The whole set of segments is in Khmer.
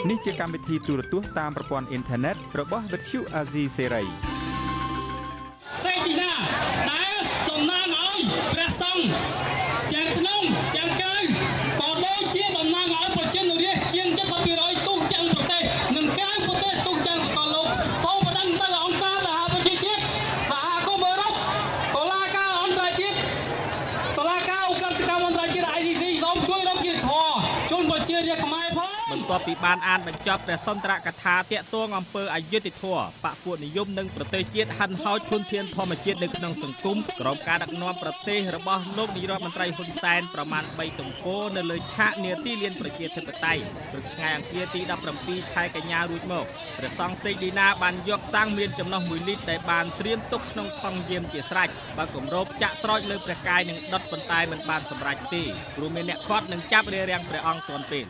នេះជាកម្មវិធីទូរទស្សន៍តាមប្រព័ន្ធអ៊ីនធឺណិតរបស់វិទ្យុអាស៊ីសេរី សេកទីណាដែលតំណាងឲ្យព្រះសង្ឃទាំងក្នុងទាំងក្រៅក៏ដូចជាតំណាងឲ្យប្រជាជនរាស្ត្រជាង70%ទូទាំងប្រទេសនិងក្រៅប្រទេសទូទាំងសកលលោកសូមបណ្ដឹងទៅអង្គការសហប្រជាជាតិសហគមន៍អឺរ៉ុបតុលាការអន្តរជាតិតុលាការឧក្រិដ្ឋកម្មអន្តរជាតិ ICC សូមជួយរកយុត្តិធម៌ជូនប្រជារាស្ត្រខ្មែរផង បន្ទាប់ពីបានអានបញ្ចប់ព្រះសុន្ទរកថាតាក់ទងអំពើអយុត្តិធម៌បក្សពួកនិយមនិងប្រទេសជាតិហិនហោចធនធានធម្មជាតិនៅក្នុងសង្គមក្រោមការដឹកនាំប្រទេសរបស់លោកនាយរដ្ឋមន្ត្រីហ៊ុនសែនប្រមាណ3ទំព័រនៅលើឆាកនាទីលានប្រជាធិបតេយ្យព្រឹកថ្ងៃអង្គារទី17ខែកញ្ញារួចមកព្រះសង្ឃសេកឌីណាបានយកសាំងមានចំណុះ1លីត្រដែលបានត្រៀមទុកក្នុងថង់យាមជាស្រេចបើគម្របចាក់ស្រោចលើព្រះកាយនឹងដុតប៉ុន្តែមិនបានសម្រេចទេព្រោះមានអ្នកខាត់នឹងចាប់រារាំងព្រះអង្គទាន់ពេល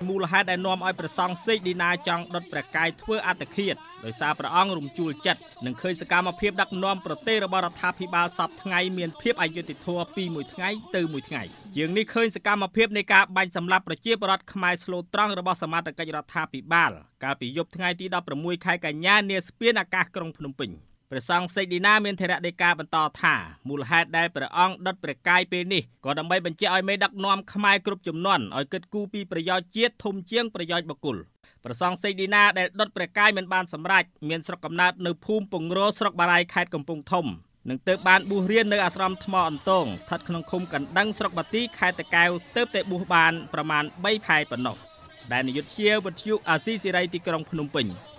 មូលហេតុដែលនាំឲ្យព្រះសង្ឃសេកឌីណាចង់ដុតព្រះកាយធ្វើអត្តឃាតដោយសារព្រះអង្គរំជួលចិត្តនិងឃើញសកម្មភាពដឹកនាំប្រទេសរបស់រដ្ឋាភិបាលសពថ្ងៃមានភាពអយុត្តិធម៌ពីមួយថ្ងៃទៅមួយថ្ងៃជាងនេះឃើញសកម្មភាពនៃការបាញ់សម្លាប់ប្រជាពលរដ្ឋខ្មែរស្លូតត្រង់របស់សមត្ថកិច្ចរដ្ឋាភិបាលកាលពីយប់ថ្ងៃទី16ខែកញ្ញានាស្ពានអាកាសក្រុងភ្នំពេញព្រះសង្ឃសេកឌីណាមានថេរដីកាបន្តថាមូលហេតុដែលព្រះអង្គដុតព្រះកាយពេលនេះក៏ដើម្បីបញ្ជាក់ឲ្យមេដឹកនាំខ្មែរគ្រប់ជំនាន់ឲ្យគិតគូរពីប្រយោជន៍ជាតិធំជាងប្រយោជន៍បុគ្គលព្រះសង្ឃសេកឌីណាដែលដុតព្រះកាយមិនបានសម្រេចមានស្រុកកំណើតនៅភូមិពង្រស្រុកបារាយខេត្តកំពង់ធំនិងទើបបានបួសរៀននៅអាស្រមថ្មអន្តងស្ថិតក្នុងឃុំកណ្ដឹងស្រុកបាទីខេត្តតាកែវទើបតែបួសបានប្រមាណ3ខែប៉ុណ្ណោះដែលនយុទ្ធជាវិទ្យុអាស៊ីសេរីទីក្រុងភ្នំពេញ។